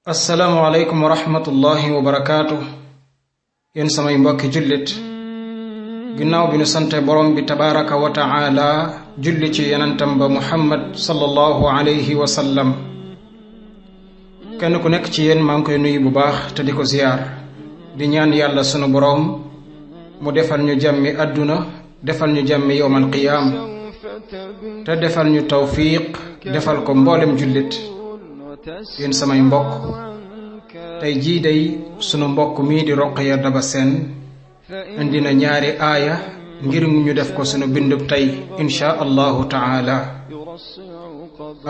assalaamu aleykum wa rahmatullahi wa barakaatu. yéen samay mbokki jullit ginnaaw bi nu sante borom bi tabaraka wa taala julli ci yenentam ba muhammad sallallahu alayhi wa sallam. kenn ku nekk ci yéen maa ngi koy nuyu bu baax te di ko ziyaar di ñaan yàlla sunu borom mu defal ñu jàmmi àdduna defal ñu jàmmi yowmal qiyaam te defal ñu tawfiq defal ko mboolem jullit. yéen samay mbokk tey jii day sunu mbokk mii di Roqaya Daba Sène indi na ñaari aaya ngir ñu def ko sunu bindub tey insha allahu taala.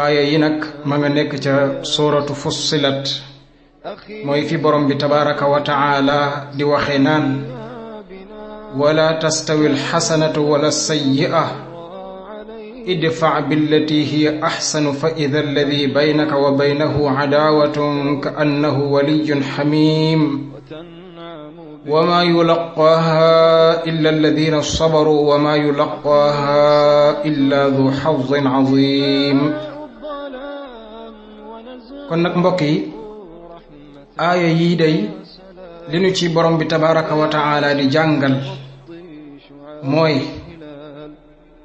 aaya yi nag ma nga nekk ca suuratu Fussilat mooy fi borom bi tabaraka wa taala di waxe naan wala tastawi alxasanatu wala sayyi'a idfa billati hiya axsanu fa ida alladi baynaka wa baynahu cadaawatun ka annahu waliyyun xamiim wa maa yulaqaaha illa alladina sabaruu wa maa yulaqaaha illa du xazzin caziim. kon nag mbokk yi aaya yii day li nu ci borom bi tabaraka wa taala di jàngal mooy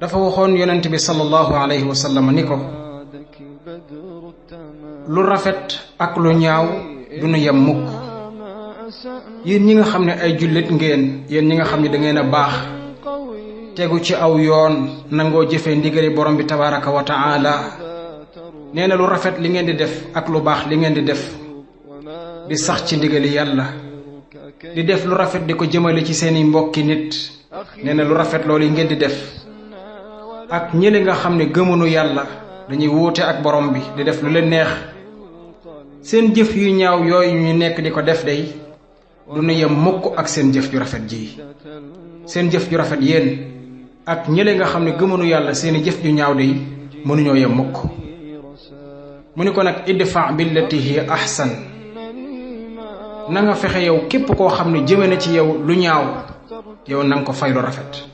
dafa waxoon yonent bi sallallahu alayhi wa sallam ni ko lu rafet ak lu ñaaw du nu yem mukk. yéen ñi nga xam ne ay jullit ngeen yéen ñi nga xam ne da ngeen a baax tegu ci aw yoon nangoo jëfee ndigali borom bi tabaraka wa taala nee na lu rafet li ngeen di def ak lu baax li ngeen di def di sax ci ndigali yàlla di def lu rafet di ko jëmale ci seeni mbokki nit nee na lu rafet loolu yi ngeen di def ak ñële nga xam ne gëmunu yàlla dañuy wuute ak borom bi di def lu leen neex seen jëf yu ñaaw yooyu ñu nekk di ko def day du nu yem mukk ak seen jëf ju rafet ji. seen jëf ju rafet yéen ak ñële nga xam ne gëmunu yàlla seeni jëf ju ñaaw day mënuñoo yem mukk. mu ni ko nag idfa billati hiya ahsan na nga fexe yow képp koo xam ne jëme na ci yow lu ñaaw yow na nga ko fay lu rafet.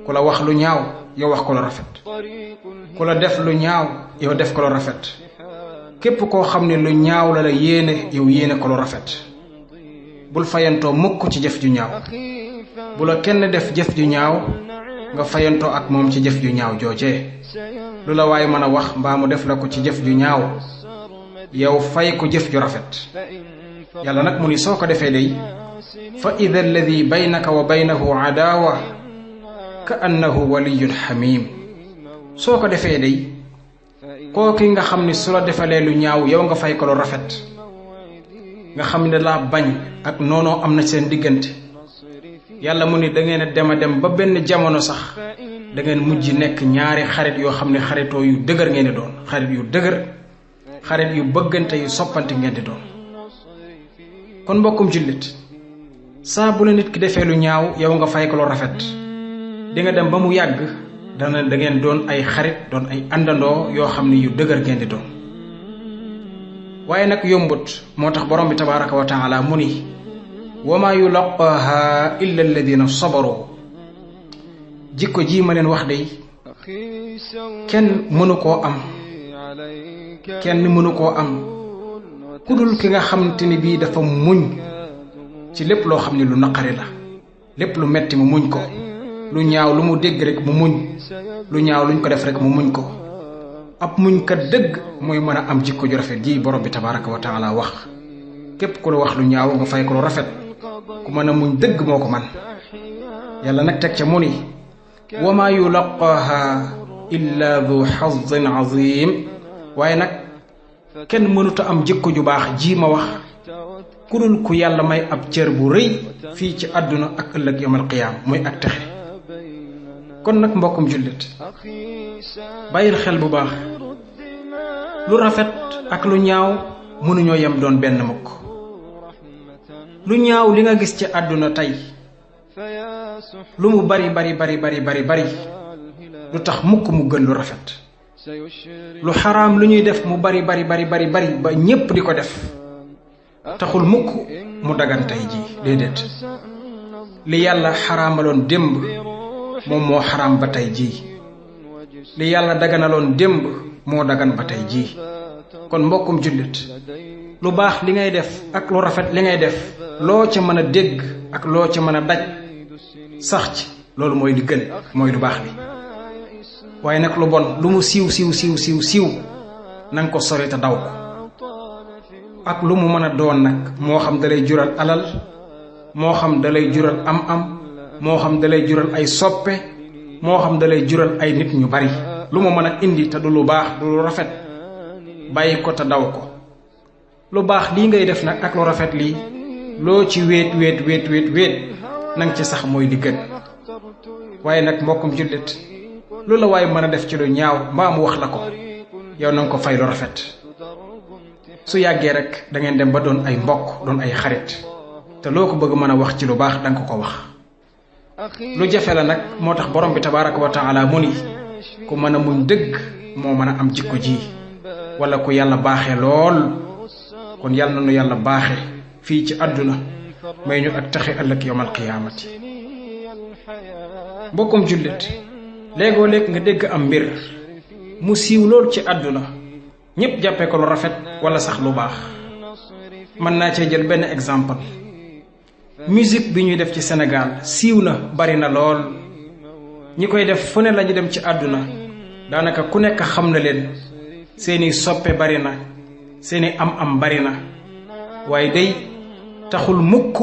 ku la wax lu ñaaw yow wax ko lu rafet. ku la def lu ñaaw yow def ko lu rafet. képp koo xam ne lu ñaaw la la yéene yow yéene ko lu rafet. bul fayantoo mukk ci jëf ju ñaaw. bu la kenn def jëf ju ñaaw nga fayantoo ak moom ci jëf ju ñaaw joojee. lu la waaye mën a wax mbaa mu def la ko ci jëf ju ñaaw yow fay ko jëf ju rafet. yàlla nag mu ni soo ko defee day fa ida alladi baynaka wa baynahu adaawa ka annahu waliyyun xamiim. soo ko defee day kooki nga xam ni su la defalee lu ñaaw yow nga fay ko lu rafet nga xam ne laa bañ ak noonoo am na seen diggante. yàlla mu ni da ngeen a dem ba benn jamono sax da ngeen mujj nekk ñaari xarit yoo xam ne xaritoo yu dëgër ngeen di doon. xarit yu dëgër xarit yu bëggante yu soppante ngeen di doon. kon mbokkum jullit saa bu la nit ki defee lu ñaaw yow nga fay ko lu rafet di nga dem ba mu yàgg da ngeen doon ay xarit doon ay àndandoo yoo xam ne yu dëgër ngeen di doon. waaye nag yombut moo tax borom bi tabaraka wa taala mu ni wa maa yulaqaaha illa alladina sabaru. jikko ji ma leen wax day kenn mënu koo am ku dul ki nga xamante ni bii dafa muñ ci lépp loo xam ne lu naqari la. lépp lu metti mu muñ ko. lu ñaaw lu mu dégg rek mu muñ. lu ñaaw luñ ko def rek mu muñ ko. ab muñ kat dëgg mooy mën a am jikko ju rafet ji borom bi tabaraka wa taala wax. képp ku la wax lu ñaaw nga fay ko lu rafet ku mën a muñ dëgg moo ko man. yàlla nag teg ca mu ni wa maa yulaqaaha illa du xazzin azim. waaye nag kenn mënuta am jikko ju baax ji ma wax ku dul ku yàlla may ab cër bu rëy fii ci àdduna ak ëllëg yawmal qiyaam muy ak texe. kon nag mbokkum jullit bàyyil xel bu baax lu rafet ak lu ñaaw mënuñoo yem doon benn mukk. lu ñaaw li nga gis ci àdduna tey lu mu bari lu tax mukk mu gën lu rafet. lu xaraam lu ñuy def mu bari ba ñépp di ko def taxul mukk mu dagan tey jii déedéet. li yàlla xaraamaloon démb moom moo xaraam ba tey jii. li yàlla daganaloon démb moo dagan ba tey jii. kon mbokkum jullit lu baax li ngay def ak lu rafet li ngay def loo ca mën a dégg ak loo ca mën a daj sax ci loolu mooy li gën mooy lu baax li waaye nag lu bon lu mu siiw na nga ko sori te daw ko ak lu mu mën a doon nag moo xam dalay jural alal moo xam dalay jural am-am moo xam dalay jural ay soppe moo xam dalay jural ay nit ñu bari lu mu mën a indi te du lu baax du lu rafet bàyyi ko te daw ko lu baax lii ngay def nag ak lu rafet lii loo ci wéet nang ci sax mooy li gën waaye nag mbokkum jullit lu la waaye mën a def ci lu ñaaw mbaa mu wax la ko yow nanga ko fay lu rafet su yàggee rek da ngeen dem ba doon ay mbokk doon ay xarit te loo ko bëgg mën a wax ci lu baax danga ko wax lu jafe la nag moo tax borom bi tabaraka wa taala mu ni ku mën a muñ dëgg moo mën a am jikko ji wala ku yàlla baaxe lool kon yàlla na nu yàlla baaxe fii ci àdduna may ñu ak taxe ëllëg yawmal qiyaamati mbokkum jullit léegoo léeg nga dégg am mbir mu siiw lool ci àdduna ñépp jàppee ko lu rafet wala sax lu baax mën naa cee jël benn exemple musique bi ñuy def ci Sénégal siiw na bari na lool ñi koy def fu ne lañu dem ci àdduna daanaka ku nekk xam na leen seeni soppe bari na seeni am bari na waaye day taxul mukk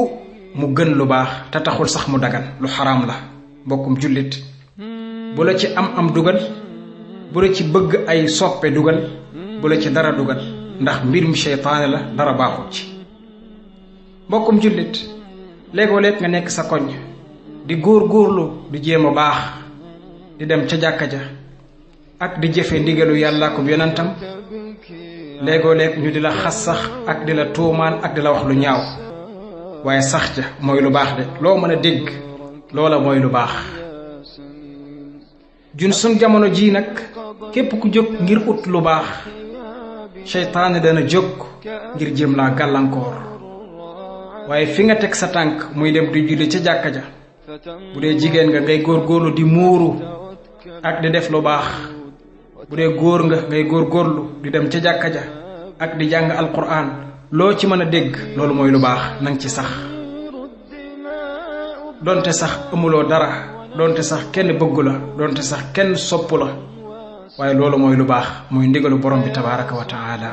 mu gën lu baax te taxul sax mu dagan lu xaraam la mbokkum jullit bu la ci am dugal bu la ci bëgg ay soppe dugal bu la ci dara dugal ndax mbirum seytaane la dara baaxut ci mbokkum jullit léegoo léeg nga nekk sa koñ di góorlu di jéem a baax di dem ca jàkka ja ak di jëfe ndigalu yàlla ko yonentam léegoo léeg ñu di la xas sax ak di la tuumaan ak di la wax lu ñaaw waaye sax ja mooy lu baax de loo mën a dégg loola mooy lu baax jun sun jamono ji nag képp ku jóg ngir ut lu baax seytaane dana jóg ngir jéem laa gàllankoor waaye fi nga teg sa tànk muy dem di julli ca jàkka ja bu dee jigéen nga ngay góorgóorlu di muuru ak di def lu baax bu dee góor nga ngay góorgóorlu di dem ca jàkka ja ak di jàng alquran loo ci mën a dégg loolu mooy lu baax nang ci sax donte sax amuloo dara donte sax kenn bëggu la donte sax kenn sopp la waaye loolu mooy lu baax muy ndigalu borom bi tabaraka wa taala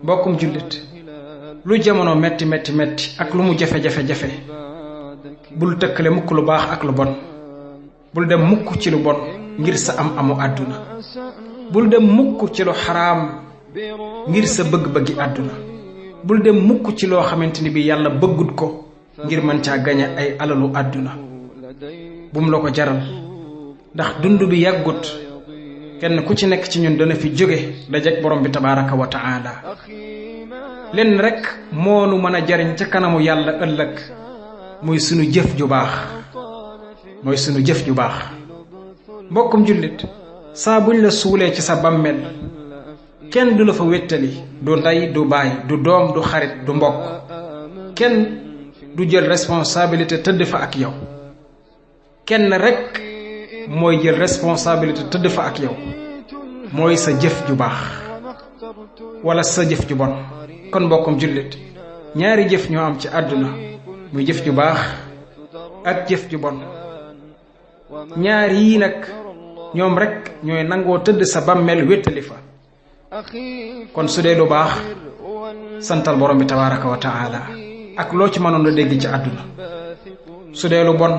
mbokkum jullit lu jamono metti ak lu mu jafe-jafe bul tëkkale mukk lu baax ak lu bon bul dem mukk ci lu bon ngir sa amu àdduna bul dem mukk ci lu xaraam ngir sa bëgg-bëggi àdduna bul dem mukk ci loo xamante ni bi yàlla bëggut ko ngir mën caa gañe ay alalu àdduna bum la ko jaral ndax dund bi yàggut kenn ku ci nekk ci ñun dana fi jóge dajek borom bi tabaraka wa taala lenn rek moo nu mën a jariñ ca kanamu yàlla ëllëg mooy sunu jëf ju baax mbokkum jullit saa buñ la suulee ci sa bàmmeel kenn du la fa wéttali du ndey du baay du doom du xarit du mbokk kenn du jël responsabilité tëdd fa ak yow kenn rek mooy jël responsabilité tëdd fa ak yow mooy sa jëf ju baax wala sa jëf ju bon kon mbokkum jullit ñaari jëf ñoo am ci àdduna muy jëf ju baax ak jëf ju bon ñaar yii nag ñoom rek ñooy nangoo tëdd sa bàmmeel wéttali fa kon su dee lu baax santal borom bi tabaraka wa taala ak loo ci mënoon a dégg ci àdduna su dee lu bon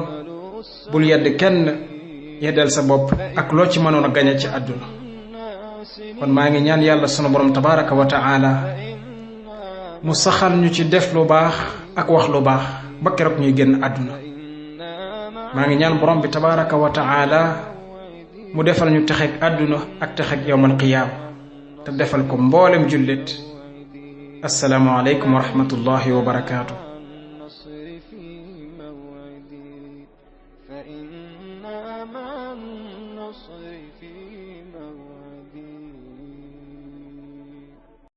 bul yedd kenn yeddal sa bopp ak loo ci mënoon a gañe ci àdduna kon maa ngi ñaan yàlla sunu borom tabaraka wa taala mu saxal ñu ci def lu baax ak wax lu baax ba keroog ñuy génn àdduna maa ngi ñaan borom bi tabaraka wa taala mu defal ñu texeeg àdduna ak texeeg yawmal qiyaama te defal ko mboolem jullit assalaamu aleykum wa rahmatullahi wa barakaatu